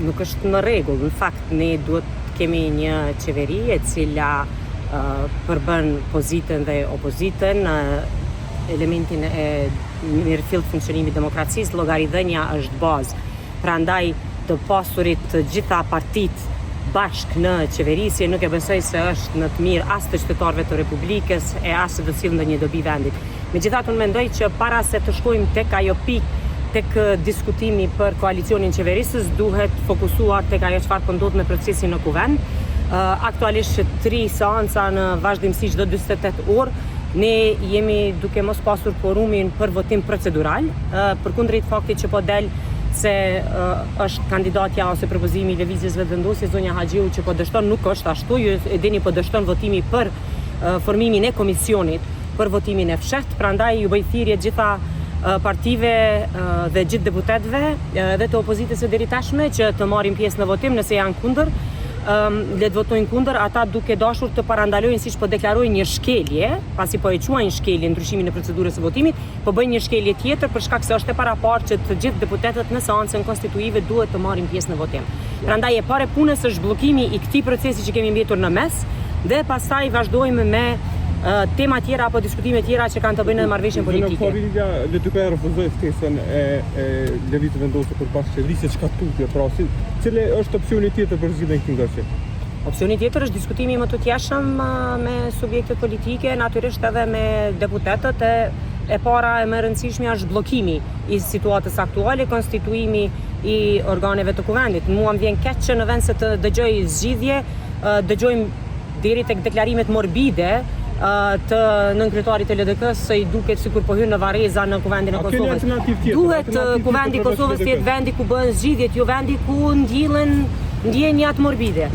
Nuk është në rregull. Në fakt ne duhet të kemi një qeveri e cila përbën pozitën dhe opozitën, elementin e mirëfilltë funksionimit demokracisë, llogaridhënia është bazë. Prandaj të pasurit të gjitha partitë bashkë në qeverisje nuk e besoj se është në të mirë as të qytetarëve të Republikës e as se do të sjellë ndonjë dobi vendit. Megjithatë unë mendoj që para se të shkojmë tek ajo pikë, tek diskutimi për koalicionin qeverisës, duhet fokusuar tek ajo çfarë po ndodh me procesin në Kuvend. Aktualisht që tri seanca në vazhdimësi çdo 48 orë, ne jemi duke mos pasur kuorumin për votim procedural, përkundrejt faktit që po del se është kandidatja ose propozimi i Lëvizjes Vetëvendosje, zonja Haxhiu që po dështon, nuk është ashtu, ju e dini po dështon votimi për formimin e komisionit për votimin e fshehtë, prandaj ju bëj thirrje gjitha partive dhe gjithë deputetëve dhe të opozitës së deritashme që të marrin pjesë në votim nëse janë kundër, le të votojnë kundër, ata duke dashur të parandalojnë siç po deklarojnë një shkelje, pasi po e quajnë shkelje ndryshimin e procedurës së votimit, po bëjnë një shkelje tjetër për shkak se është e paraparë që të gjithë deputetët në seancën konstituive duhet të marrin pjesë në votim. Prandaj e para e punës është bllokimi i këtij procesi që kemi mbetur në mes dhe pastaj vazhdojmë me tema tjera apo diskutime tjera që kanë të bëjnë me marrëveshjen politike. Zonja LDK-ja refuzoi ftesën e e Lëvizjes Vetëvendosje për bashkëqeverisje çka tutje, pra si cili është opsioni tjetër për zgjidhjen e këtij ngërçi? Opsioni tjetër është diskutimi i mëtutjeshëm me subjektet politike, natyrisht edhe me deputetët e e para e më e rëndësishmja është bllokimi i situatës aktuale, konstituimi i organeve të Kuvendit. Mua më vjen keq që në vend se të dëgjoj zgjidhje, dëgjojmë deri tek deklarimet morbide të nënkryetarit të LDK-së se i duket sikur po hyn në varreza në Kuvendin e Kosovës. Duhet Kuvendi i Kosovës të jetë vendi ku bëhen zgjidhjet, jo vendi ku ndillen ndjenjat morbide.